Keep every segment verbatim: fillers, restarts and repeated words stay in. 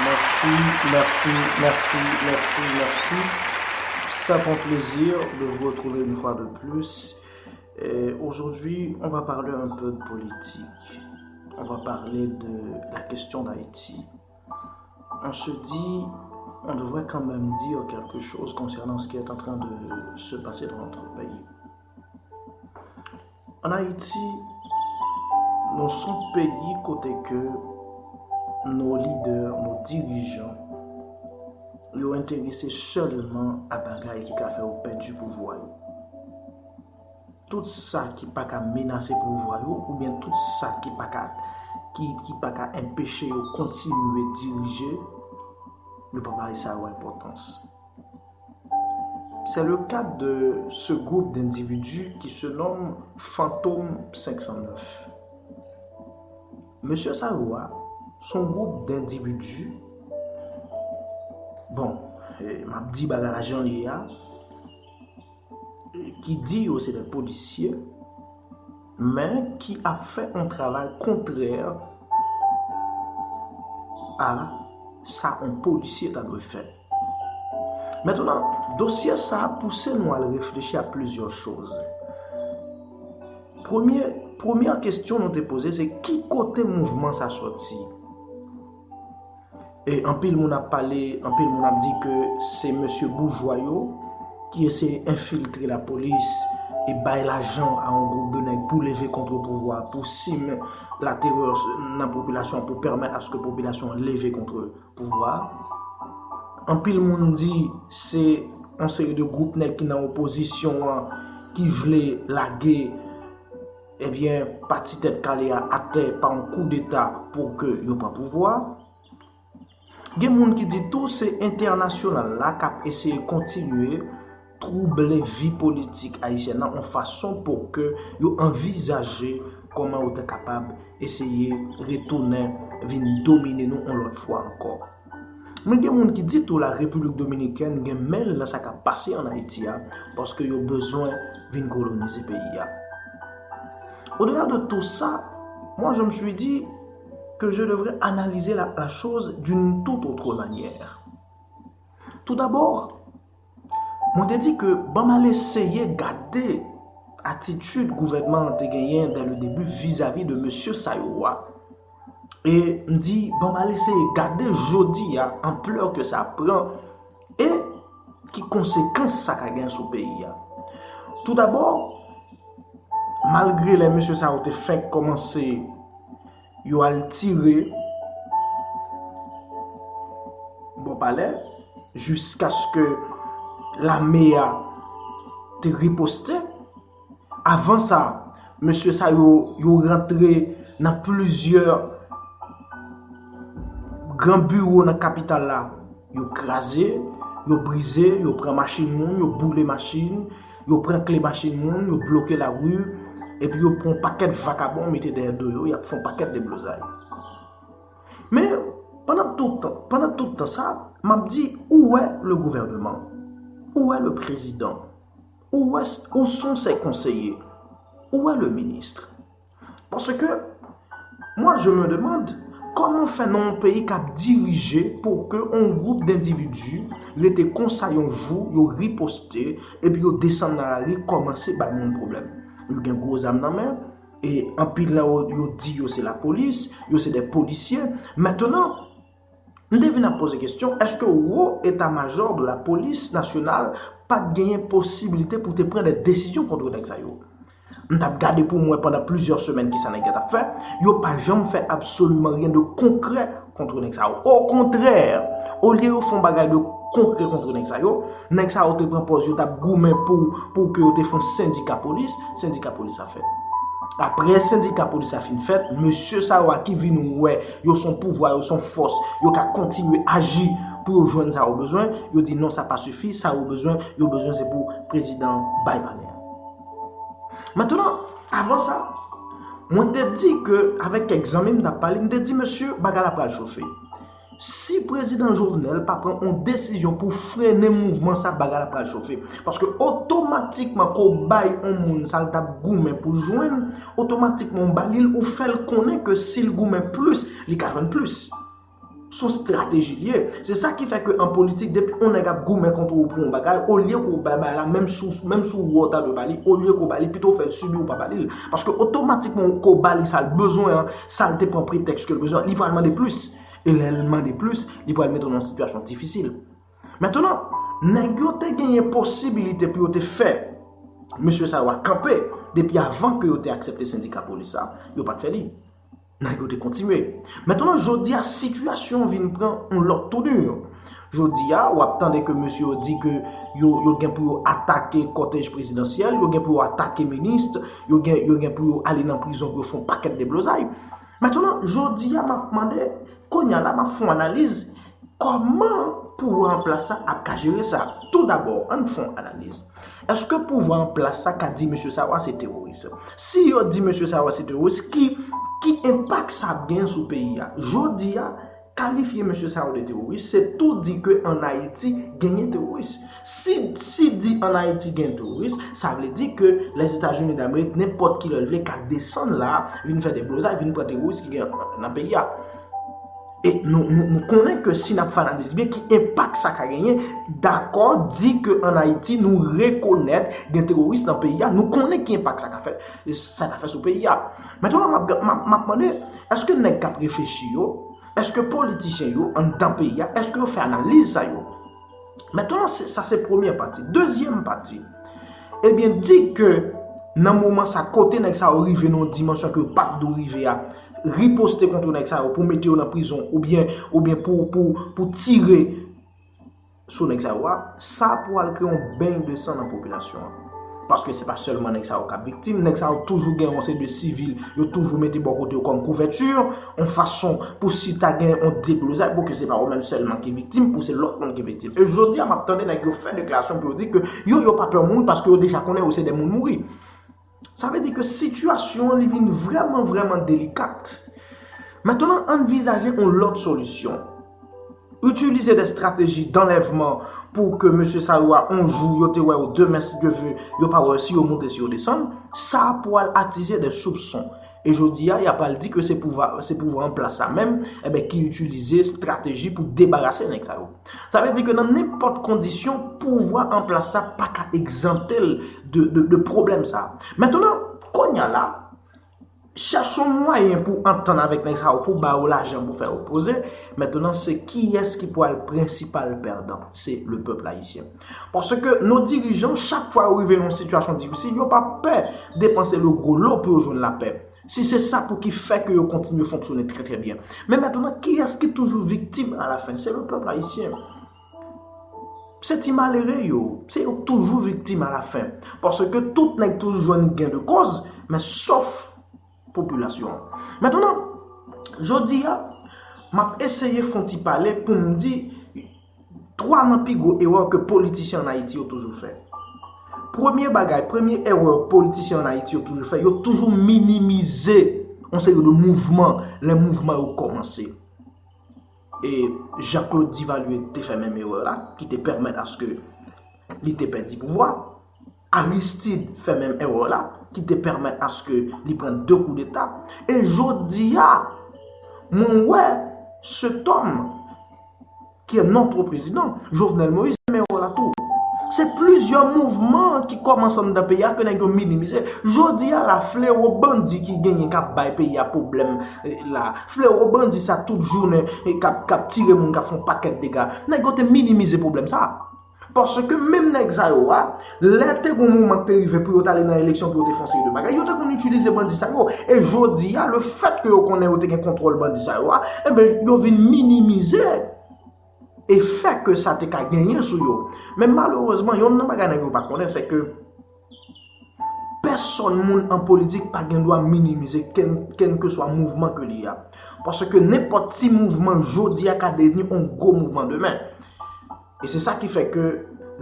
Merci, merci, merci, merci, merci. C'est un plaisir de vous retrouver une fois de plus. Et aujourd'hui, on va parler un peu de politique. On va parler de la question d'Haïti. On se dit, on devrait quand même dire quelque chose concernant ce qui est en train de se passer dans notre pays. An Ayiti, nou se yon peyi kote ke nos leaders, nos dirigeants, yo enterese sèlman a bagay ki ka fè yo pèdi pouvwa yo. Tout sa ki pa ka menase pouvwa yo, oubyen tout sa ki pa ka, ki, ki pa ka enpeche yo kontinye dirije, yo pa bay sa yo enpòtans. C'est le cas de ce groupe d'individus qui se nomme Fantôme cinq cent neuf. Mesye sa yo a, se yon gwoup dendividi, bon, eh, m ap di bagay la jan l ye a, eh, ki di yo se de polisye, men ki ap fè yon travay kontrè a sa yon polisye ta dwe fè. Mentnan, dosye sa a pouse nou al reflechi a plizyè choz. Premye, premyè kesyon nou te poze, se ki kote mouvman sa sòti? E anpil moun ap pale, anpil moun ap di ke se mesye boujwa yo ki eseye enfiltre lapolis e bay lajan a yon gwoup de nèg pou leve kont pouvwa, pou simen laterè nan popilasyon, pou pèmèt aske popilasyon an leve kont pouvwa. Anpil moun di se yon seri de gwoup nèg ki nan opozisyon an ki vle lage, ebyen, pati Tèt Kale a atè pa yon koudeta pou ke yo pran pouvwa. Gen moun ki di tou se entènasyonal la k ap eseye kontinye twouble vi politik ayisyèn nan yon fason pou ke yo anvizaje kòman yo ta kapab eseye retounen vin domine nou yon lòt fwa ankò. Men gen moun ki di tou la Repiblik Dominikèn gen men l nan sa k ap pase an Ayiti a, paske yo bezwen vin kolonize peyi a. Au-delà de tout ça, moi je me suis dit que je devrais analyser la, la chose d'une toute autre manière. Tout d'abord, mwen te di ke ban m al eseye gade atitid gouvènman an te genyen dès le début vizavi de mesye sa yo a. E m di, ban m al eseye gade jodi a anplè ke sa pran e ki konsekans sa ka gen sou peyi a. Toudabò, malgre lè mesye sa yo te fenk kòmanse, yo al tire bò palè, jiskaske lame a te riposte. Avan sa, mesye sa yo, yo rantre nan plizyè gran biwo nan kapital la. Yo kraze, yo brize, yo pran machin moun, yo boule machin, yo pran kle machin moun, yo bloke lari, epi yo pran yon pakèt vakabon mete dèyè do yo, y ap fè yon pakèt deblozay. Men, pandan tout, pandan tout tan sa, m ap di, où est le gouvernement? Où est le président? Où est, où sont ses conseillers? Où est le ministre? Parce que, moi, je me demande, kòman fè nan yon peyi k ap dirije pou ke yon gwoup dendividi rete konsa yon jou, yo riposte, epi yo desann nan lari, kòmanse bay moun pwoblèm? Yo gen gwo zam nan men, e anpil nan yo, yo di yo se lapolis, yo se de polisye. Mentnan, m te vin ap poze kesyon, èske wo eta majò de la polis nasyonal pa t genyen posiblite pou te pran de desizyon kont nèg sa yo? M t ap gade pou m wè pandan plizyè semèn kisa nèg yo t ap fè, yo pa janm fè absoliman ryen de konkrè kont nèg sa yo. Okontrè, olye yo fè yon bagay de konkrè kont nèg sa yo, nèg sa yo te pran pòz yo t ap goumen pou, pou ke yo te fè yon sendika polis, sendika polis la fèt. Apre sendika polis la fin fèt, mesye sa yo a ki vin wè yo se yon pouvwa, yo se yon fòs, yo ka kontinye aji pou yo jwenn sa yo bezwen, yo di non, sa pa sifi, sa yo bezwen, yo bezwen se pou prezidan bay palè a. Mentnan, avan sa, mwen te di ke, avèk kèk zanmi m t ap pale, m te di, mesye, bagay la pral chofe. Si prezidan Jovenel pa pran yon desizyon pou frennen mouvman sa, bagay la pral chofe. Paske otomatikman ke w bay yon moun sa l t ap goumen pou l jwenn, otomatikman w ba li l, ou fè l konnen ke si l goumen plis, li ka jwenn plis. Se yon strateji li ye. Se sa ki fè ke an politik, depi yon nèg ap goumen kont ou pou yon bagay, olye ke w bay bagay la, menm si w, menm si w wè w ta dwe ba li, olye ke w ba li, pito w fè l sibi ou pa ba li l. Paske otomatikman ke w ba li sa l bezwen an, sa l te pran pretèks ke l bezwen an, li pral mande plis. E lè l mande plis, li pral mete w nan yon sitiyasyon difisil. Mentnan, nèg yo te genyen posibilite pou yo te fè mesye sa yo a kanpe depi avan ke yo te aksepte sendika polis sa, yo pa t fè li. Nèg yo te kontinye. Mentnan, jodi a, sitiyasyon an vin pran yon lòt tounur. Jodi a, w ap tande ke mesye yo di ke yo, yo gen pou yo atake kòtèj prezidansyèl, yo gen pou yo atake minis, yo gen, yo gen pou yo ale nan prizon pou yo fè yon pakèt deblozay. Mentnan, jodi a, m ap mande, kounye a la, m ap fè yon analiz, kòman pouvwa an plas la ap ka jere sa? Toudabò, ann fè yon analiz. Èske pouvwa an plas la ka di mesye sa yo a se teworis? Si yo di mesye sa yo a se teworis, ki, ki enpak sa ap genyen sou peyi a? Jodi a, kalifye mesye sa yo de teworis, se tou di ke ann Ayiti genyen teworis. Si, si di ann Ayiti genyen teworis, sa vle di ke Lèzetazini Damerik, nenpòt ki lè l vle, ka desann la, vin fè deblozay, vin pran teworis ki gen nan peyi a. E nou, nou, nou konnen ke si n ap fè analiz byen, ki enpak sa ka genyen, dakò, di ke ann Ayiti, nou rekonèt gen teworis nan peyi a, nou konnen ki enpak sa ka fè, sa ka fè sou peyi a. Mentnan, m ap, m ap, m ap mande, èske nèg k ap reflechi yo, èske politisyen yo anndan peyi a, èske yo fè analiz sa yo? Mentnan, se, sa se premyè pati. Dezyèm pati, ebyen, di ke nan moman sa, kote nèg sa yo rive nan yon dimansyon ke yo pa t dwe rive a, riposte kont nèg sa yo pou mete yo nan prizon oubyen, oubyen pou, pou, pou tire sou nèg sa yo a, sa pral kreye yon beny de san nan popilasyon an. Paske se pa sèlman nèg sa yo k ap viktim, nèg sa yo toujou gen yon seri de sivil, yo toujou mete bò kote yo kòm kouvèti, yon fason pou si ta gen yon deblozay, pou ke se pa yo menm sèlman ki viktim, pou se lòt moun ki viktim. E jodi a, m ap tande nèg yo fè deklarasyon pou yo di ke yo, yo pa pè mouri paske yo deja konnen yo se de moun mouri. Sa vle di ke sitiyasyon an li vin vrèman, vrèman delikat. Mentnan, anvizaje yon lòt solisyon. Itilize de strateji danlèvman pou ke mesye sa yo a, yon jou, yo te wè yo, demen, si Dye vle, yo pa wè yo, si yo monte, si yo desann, sa pral atize de soupson. E jodi a, y ap al di ke se pouvwa, se pouvwa an plas la menm, enben, ki itilize strateji pou debarase nèg sa yo. Sa vle di ke nan nenpòt kondisyon, pouvwa an plas la pa ka egzante l de, de, de pwoblèm sa. Mentnan, kounye a la, chèche yon mwayen pou antann avèk nèg sa yo, pou ba yo lajan, pou fè yo poze. Mentnan, se kiyès ki pral prensipal pèdan? Se le pèp ayisyen. Paske nos dirijan, chak fwa yo rive nan yon sitiyasyon difisil, yo pa pè depanse le gwo lo pou yo jwenn lapè. Si se sa pou ki fè ke yo kontinye fonksyone trè, trè byen. Men mentnan, kiyès ki toujou viktim alafen? Se le pèp ayisyen. Se ti malere yo, se yo k toujou viktim alafen. Paske tout nèg toujou jwenn gen de koz, men sòf popilasyon an. Mentnan, jodi a, m ap eseye fè yon ti pale pou m di twa nan pi gwo erè ke politisyen ann Ayiti yo toujou fè. Premye bagay, premye erè politisyen ann Ayiti yo toujou fè, yo toujou minimize yon seri de mouvman, lè mouvman yo kòmanse. E Jean-Claude Duvalier te fè menm erè la, ki te pèmèt aske li te pèdi pouvwa. Aristide fè menm erè la, ki te pèmèt aske li pran de koudeta. E jodi a, mwen wè, cet homme qui est notre président, Jovenel Moïse, fè menm erè la tou. Se plizyè mouvman ki kòmanse anndan peyi a ke nèg yo minimize. Jodi a la, flewo bandi ki genyen k ap bay peyi a pwoblèm, eh, la, flewo bandi sa tout jounen, eh, k ap, k ap tire moun, k ap fè yon pakèt dega, nèg yo te minimize pwoblèm sa. Paske menm nèg sa yo a, lè te gon moman k te rive pou yo t ale nan eleksyon, pou yo te fè yon seri de bagay, yo te konn itilize bandi sa yo. E jodi a, le fèt ke yo konnen yo te gen kontwòl bandi sa yo a, enben, yo vin minimize efè ke sa te ka genyen sou yo. Men malerezman, yonn nan bagay nèg yo pa konnen, se ke pèsòn moun an politik pa gen dwa minimize ken, kèlkeswa mouvman ke li a. Paske nenpòt ti mouvman jodi a ka devni yon gwo mouvman demen. E se sa ki fè ke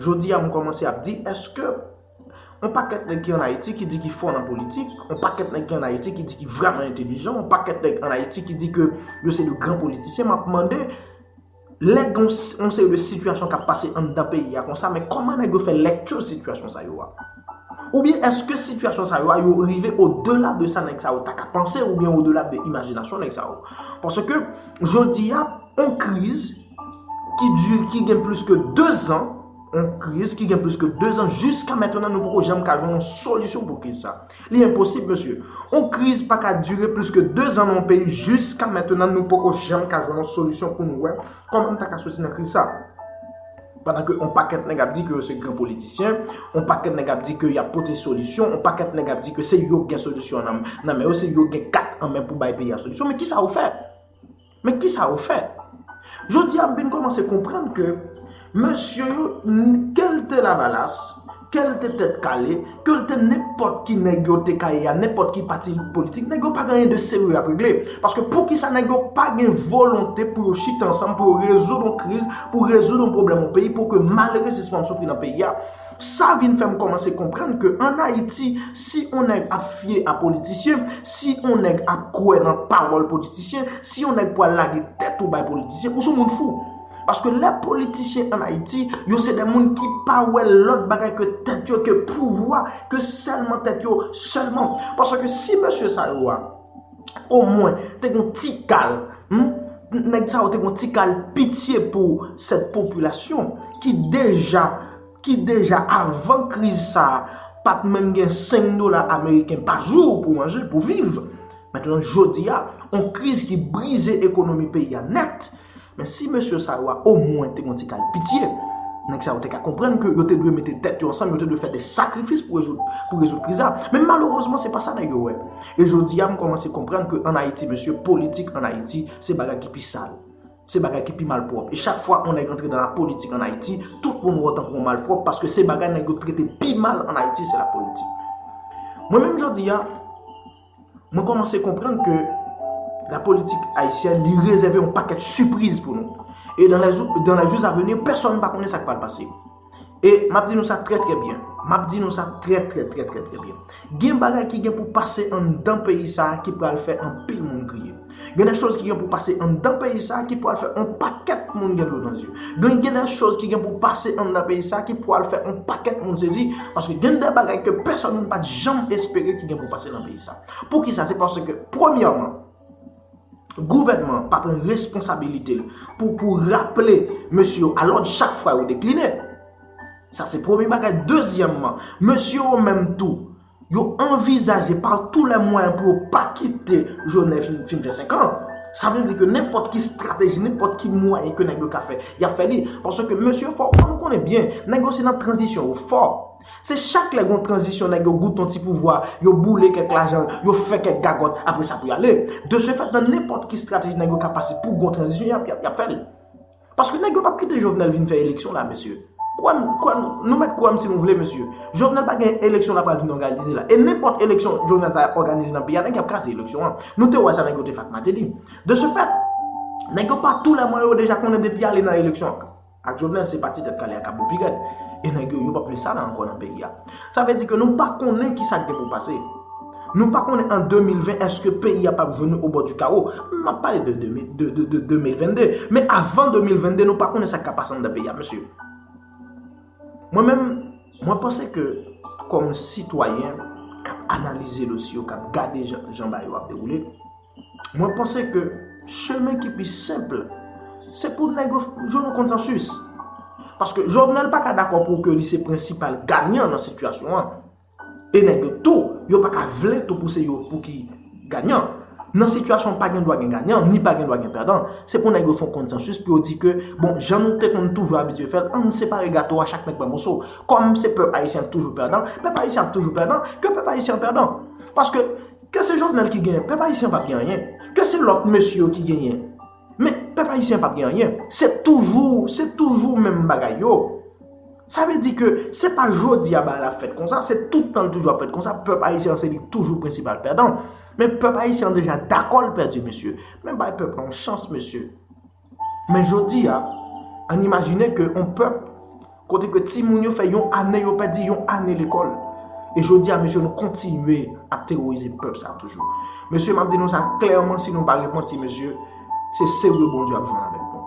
jodi a m kòmanse ap di, èske yon pakèt nèg ki ann Ayiti ki di ki fò nan politik, yon pakèt nèg ki ann Ayiti ki di ki vrèman entèlijan, yon pakèt nèg ann Ayiti ki di ke yo se de gran politisyen, m ap mande, lè gen yon, yon seri de sitiyasyon k ap pase anndan peyi a konsa, men kòman nèg yo fè lèkti sitiyasyon sa yo a? Oubyen èske sitiyasyon sa yo a, yo rive odela de sa nèg sa yo ta ka panse, oubyen odela de imajinasyon nèg sa yo? Paske jodi a, yon kriz ki di, ki gen plis ke de zan, yon kriz ki gen plis ke de zan, jiska mentnan nou poko janm ka jwenn yon solisyon pou kriz sa. Li enposib, mesye. Yon kriz pa ka dire plis ke de zan nan yon peyi, jiska mentnan nou poko janm ka jwenn yon solisyon pou nou wè kòman n ta ka soti nan kriz sa. Pandan ke yon pakèt nèg ap di ke yo se gran politisyen, yon pakèt nèg ap di ke y ap pote solisyon, yon pakèt nèg ap di ke se yo k gen solisyon nan, nan men yo, se yo k gen kat an men pou bay peyi a solisyon. Men kisa yo fè? Men kisa yo fè? Jodi a, m vin kòmanse konprann ke mesye yo, n-, ke l te Lavalas, ke l te Tèt Kale, ke l te nenpòt ki nèg yo te ka ye a, nenpòt ki pati politik, nèg yo pa gen anyen de serye y ap regle. Paske poukisa nèg yo pa gen volonte pou yo chita ansanm, pou yo rezoud yon kriz, pou rezoud yon pwoblèm yon peyi, pou ke malere sispann soufri nan peyi a? Sa vin fè m kòmanse konprann ke ann Ayiti, si yon nèg ap fye a politisyen, si yon nèg ap kwè nan pawòl politisyen, si yon nèg pral lage tèt ou bay politisyen, ou se yon moun fou. Paske lè politisyen ann Ayiti, yo se de moun ki pa wè lòt bagay ke tèt yo, ke pouvwa, ke sèlman tèt yo sèlman. Paske si mesye sa yo a, omwen, te gen yon ti kal, hmm? Nèg sa yo te gen yon ti kal pitye pou sèt popilasyon ki deja, ki deja avan kriz sa a, pa t menm gen senk dola ameriken pa jou pou manje, pou viv. Mentnan, jodi a, yon kriz ki brize ekonomi peyi a nèt. Men si mesye sa yo a omwen te gen yon ti kal pitye, nèg sa yo te ka konprann ke yo te dwe mete tèt yo ansanm, yo te dwe fè de sakrifis pou rezoud, pou rezoud kriz la. Men malerezman, se pa sa nèg yo wè. E jodi a, m kòmanse konprann ke ann Ayiti, mesye, politik ann Ayiti, se bagay ki pi sal. Se bagay ki pi malpwòp. E chak fwa yon nèg antre nan lapolitik ann Ayiti, tout moun wè w tankou yon malpwòp, paske se bagay nèg yo trete pi mal ann Ayiti, se lapolitik. Mwen menm jodi a, mwen kòmanse konprann ke lapolitik ayisyèn, li rezève yon pakèt sipriz pou nou. E dans les jou-, dans les jours à venir, pèsonn pa konnen sa k pral pase. E m ap di nou sa trè, trè byen. M ap di nou sa trè, trè, trè, trè, trè byen. Gen bagay ki gen pou pase anndan peyi sa a ki pral fè anpil moun kriye. Gen de choz ki gen pou pase anndan peyi sa a ki pral fè yon pakèt moun gen dlo nan zye. Gen, gen de choz ki gen pou pase anndan peyi sa a ki pral fè yon pakèt moun sezi. Paske gen de bagay ke pèsonn moun pa t janm espere ki gen pou pase nan peyi sa a. Poukisa? Se paske, premyèman, gouvènman an pa pran responsabilite l pou, pou raple mesye yo a lòd chak fwa yo dekline. Sa se premye bagay. Dezyèmman, mesye yo menm tou, yo anvizaje par tous les moyens pou yo pa kite Jovenel fin, fin fè senk an. Sa vle di ke nenpòt ki estrateji, nenpòt ki mwayen ke nèg yo ka fè, y ap fè li. Paske mesye, fò, fò nou konnen byen, nèg yo se nan tranzisyon yo fò. Se chak lè gon tranzisyon, nèg yo goute yon ti pouvwa, yo boule kèk lajan, yo fè kèk gagòt, apre sa pou y ale. De ce fait, nan nenpòt ki estrateji nèg yo ka pase pou gon tranzisyon, y ap, y ap, y ap fè l. Paske nèg yo p ap kite Jovenel vin fè eleksyon la, mesye. Kwè m, kwè m, nou mèt kwè m si nou vle, mesye. Jovenel pa gen eleksyon l ap pral vin òganize la. E nenpòt eleksyon Jovenel ta òganize nan peyi a, nèg y ap kraze eleksyon an. Nou te wè sa nèg yo te fè ak Martelly. De ce fait, nèg yo pa tou lè mwen yo deja konnen depi ale nan eleksyon ak Jovenel, se pati Tèt Kale a k ap bon pi rèd. E nèg yo, yo p ap vle sa la ankò nan peyi a. Sa vle di ke nou pa konnen ki sa k gen pou pase. Nou pa konnen an de mil ven, èske peyi a p ap jwenn nou o bò di kawo. M ap pale de, de, de, de, de de mil venn de. Men avan de mil venn de, nou pa konnen sa k ka pase anndan peyi a, mesye. Mwen menm, mwen panse ke kòm sitwayen k ap analize dosye yo, k ap gade jan, jan bagay yo ap dewoule, mwen panse ke chemen ki pi senp, se pou nèg yo jwenn yon konsansis. Paske Jovenel pa ka dakò pou ke li se prensipal ganyan nan sitiyasyon an. E nèg yo tou, yo pa ka vle tou pou se yo pou ki ganyan. Nan sitiyasyon pa gen dwa gen ganyan, ni pa gen dwa gen pèdan. Se pou nèg yo fè yon konsansis pou yo di ke, bon, jan nou te konn toujou abitye fè l, ann separe gato a, chak nèg pran moso. Kòm se pèp ayisyen ap toujou pèdan, pèp ayisyen ap toujou pèdan, ke pèp ayisyen pèdan. Paske, ke se Jovenel ki genyen, pèp ayisyen p ap gen anyen. Ke se lòt mesye yo ki genyen, men pèp ayisyen p ap gen anyen. Se toujou, se toujou menm bagay yo. Sa vle di ke se pa jodi a bagay la fèt konsa, se tout tan l toujou ap fèt konsa, pèp ayisyen an se li k toujou prensipal pèdan. Men pèp ayisyen an deja dakò l pèdi, mesye. Men bay pèp la yon chans, mesye. Men jodi a, ann imajine ke yon pèp kote ke timoun yo fè yon ane, yo pèdi yon ane lekòl. E jodi a, mesye, nou kontinye ap teworize pèp sa a toujou. Mesye, m ap di nou sa klèman, si nou pa repanti, mesye, se serye Bondye ap jwenn avèk nou.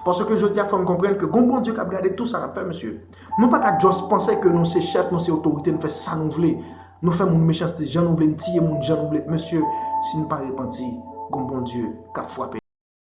Paske jodi a, fò n konprann ke gon Bondye k ap gade tout sa n ap fè, mesye. Nou pa ka just panse ke nou se chèf, nou se otorite, nou fè sa nou vle. Nou fè moun mechanste jan nou vle, n tiye moun jan nou vle. Mesye, si n pa repanti, gon Bondye k ap frape.